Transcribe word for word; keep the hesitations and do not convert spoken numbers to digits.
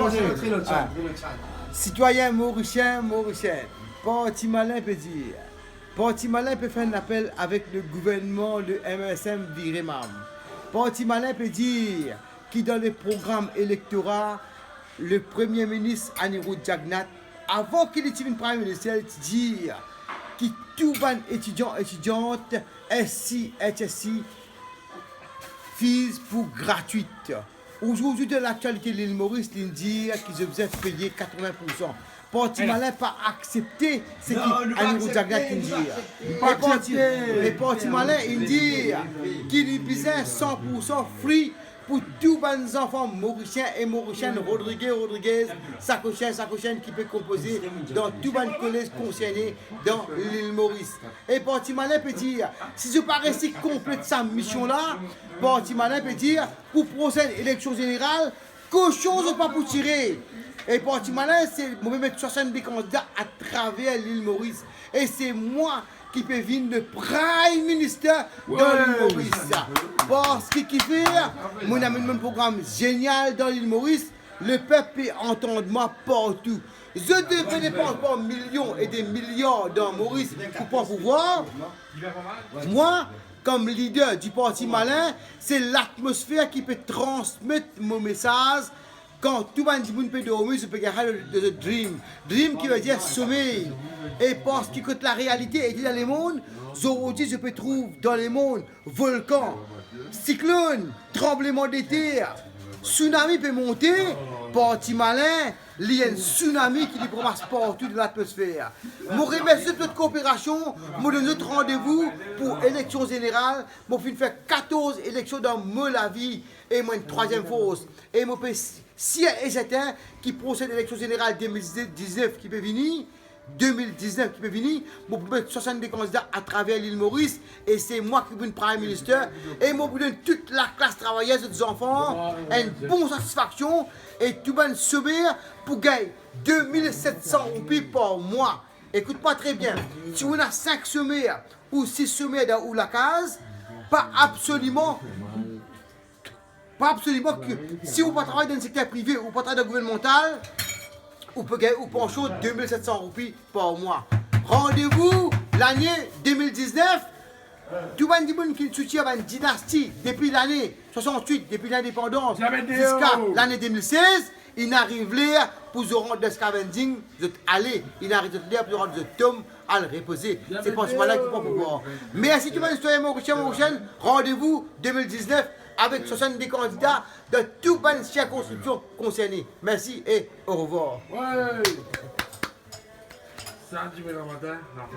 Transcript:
Ah. Sitwayin morisien, morisienn, Parti Malin pe dir, Parti Malin pe fer enn apel avek le gouvernman, le M S M Viremam. Parti Malin pe dir ki dan le program elektora, le Premie Minis Anirudh Jagannath, avan ki li ti vinn Prime Minister, li ti dir ki tou bann etidian, etidiant, S C, H S C, fees pou gratwit. Azordi, dan laktialite Lil Moris, li dir ki zot bizin peye katrevin poursan. Parti Malin pa aksepte seki Anirudh Jagannath inn dir. E Parti, e Parti Malin inn dir ki li bizin san poursan free pou tou bann zanfan morisien e morisienn, Rodrige, Rodriguez, Sakosien, Sakosienn ki pe konpoze dan tou bann kolez konserne dan Lil Moris. E Parti Malin pe dir, si zot pa resi konplet sa mision la, Parti Malin pe dir, pou prosenn eleksion zeneral, koson zot pa pou tire. E Parti Malin, se, mo pe met swasannde kandida atraver Lil Moris. E se mwa ki pe vinn le Prime Minister dan Lil Moris. Parski kifer, mo amenn mo program zenial dan Lil Moris, lepep pe antann mwa partou. Zot pe depans par milion e de miliar dan Moris pou pran pouvwar. Mwa, kom lider di Parti Malin, se latmosfer ki pe transmet mo mesaz kan tou bann dimoun pe dormi, zot pe gagn sa dan zot dream. Dream ki vedir somey. E parski kot larealite ete dan lemond, zordi zot pe trouv dan lemond volkan, siklonn, tranblemandeter, tsunami pe monte, Parti Malin, li enn tsunami ki li pou ramas partou dan latmosfer. Mo remersie zot pou zot kooperasion, mo donn zot randevou pou eleksion zeneral, mo finn fer katorz eleksion dan mo lavi, e mo enn trwaziem fors. E mo pe sir e sertin ki prosenn eleksion zeneral de mil diznef ki pe vini, de mil diznef ki pe vini, mo pou met swasannde kandida atraver Lil Moris, e se mwa ki pou vinn Prime Minister, e mo pou donn tou laklas travayer, zot zanfan, enn bon satisfaksion, e tou bann somer pou gagn de mil set san roupi par mwa. Ekout mwa tre bien, si ou ena sink somer ou sis somer dan ou lakaz, pa absoliman, pa absoliman ki si ou pa travay dan sekter prive, ou pa travay dan gouvernmantal, ou pe gagn ou pansion de mil set san roupi par mwa. Randevou lane de mil diznef, tou bann dimoun ki soutien bann dinasti depi lane swasannwit, depi lindepandans ziska lane de mil sez, inn ariv ler pou zot rant dan scavenging, zot ale, inn ariv zot ler pou zot rant zot tom, al repoze. Se Parti Malin ki pran pouvwar. Mersi tou bann sitwayin morisien, morisienn, randevou de mil diznef avek swasannde kandida dan tou bann sirkonskripsion konserne. Mersi e orevwar. Samedi matin.